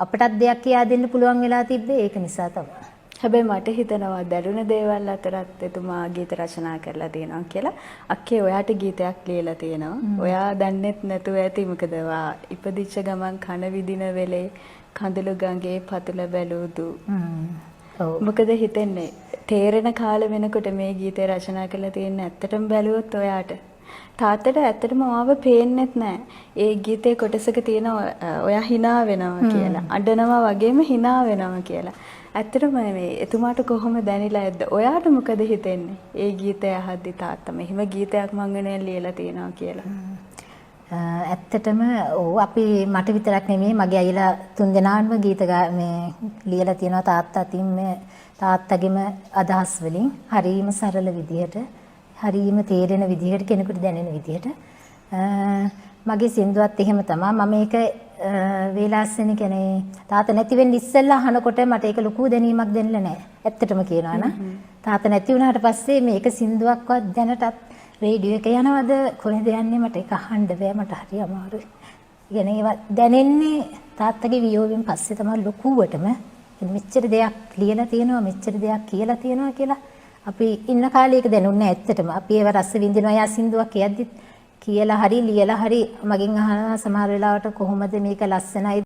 අපටත් දෙයක් කියා දෙන්න පුළුවන් වෙලා තිබ්බේ ඒක නිසා තමයි. හැබැයි මට හිතෙනවා දැනුණ දේවල් අතරත් එතුමා ගීත රචනා කරලා තියෙනවා කියලා. අක්කේ, ඔයාට ගීතයක් ලියලා තියෙනවා. ඔයා දන්නෙත් නැතුව ඇති, මොකද ඔයා ඉපදිච්ච ගමන් කන විදින වෙලේ කඳුළු ගඟේ පතුල බැලූ දූ. ඔව්. මොකද හිතෙන්නේ තේරෙන කාලෙ වෙනකොට මේ ගීතය රචනා කරලා තියෙන්නේ ඇත්තටම බැලුවොත් ඔයාට? තාත්තට ඇත්තටම ඔයාව පේන්නෙත් නෑ. ඒ ගීතේ කොටසක තියෙන ඔයා හිනා වෙනවා කියලා. අඬනවා වගේම හිනා වෙනවා කියලා. ඇත්තටම මේ එතුමාට කොහොම දැනිලා ඇද්ද? ඔයාට මොකද හිතෙන්නේ? ඒ ගීතය අහද්දි තාත්තා මෙහෙම ගීතයක් මං වෙනුවෙන් ලියලා තියෙනවා කියලා. ඇත්තටම ඔව්, අපි මට විතරක් නෙමෙයි, මගේ අයියලා තුන් දෙනාම ගීත මේ ලියලා තියෙනවා තාත්තා අතින්, මේ තාත්තගෙම අදහස් වලින්, හරීම සරල විදිහට, හරීම තේරෙන විදිහට, කෙනෙකුට දැනෙන විදිහට. මගේ සින්දුවත් එහෙම තමයි. මම ඒක වේලාස්සෙන කියන්නේ තාත්තා නැති වෙන්න ඉස්සෙල්ලා අහනකොට මට ඒක ලොකු දැනීමක් දැනෙලා නෑ. ඇත්තටම කියනවා නම් තාත්තා නැති වුණාට පස්සේ මේක සින්දුවක්වත් දැනටත් රේඩියෝ එක යනවද කොහෙද යන්නේ, මට ඒක අහන්න බෑ, මට හරි අමාරුයි. يعني ඒවා දැනෙන්නේ තාත්තගේ වියෝවෙන් පස්සේ තමයි ලොකුවටම. මෙච්චර දෙයක් ලියලා තියෙනවා, මෙච්චර දෙයක් කියලා තියෙනවා කියලා අපි ඉන්න කාලේ ඒක දැනුන්නේ නෑ ඇත්තටම. අපි ඒව රස විඳිනවා. යා සින්දුවක් කියද්දි කියලා හරි ලියලා හරි මගෙන් අහනවා සමහර වෙලාවට කොහොමද මේක ලස්සනයි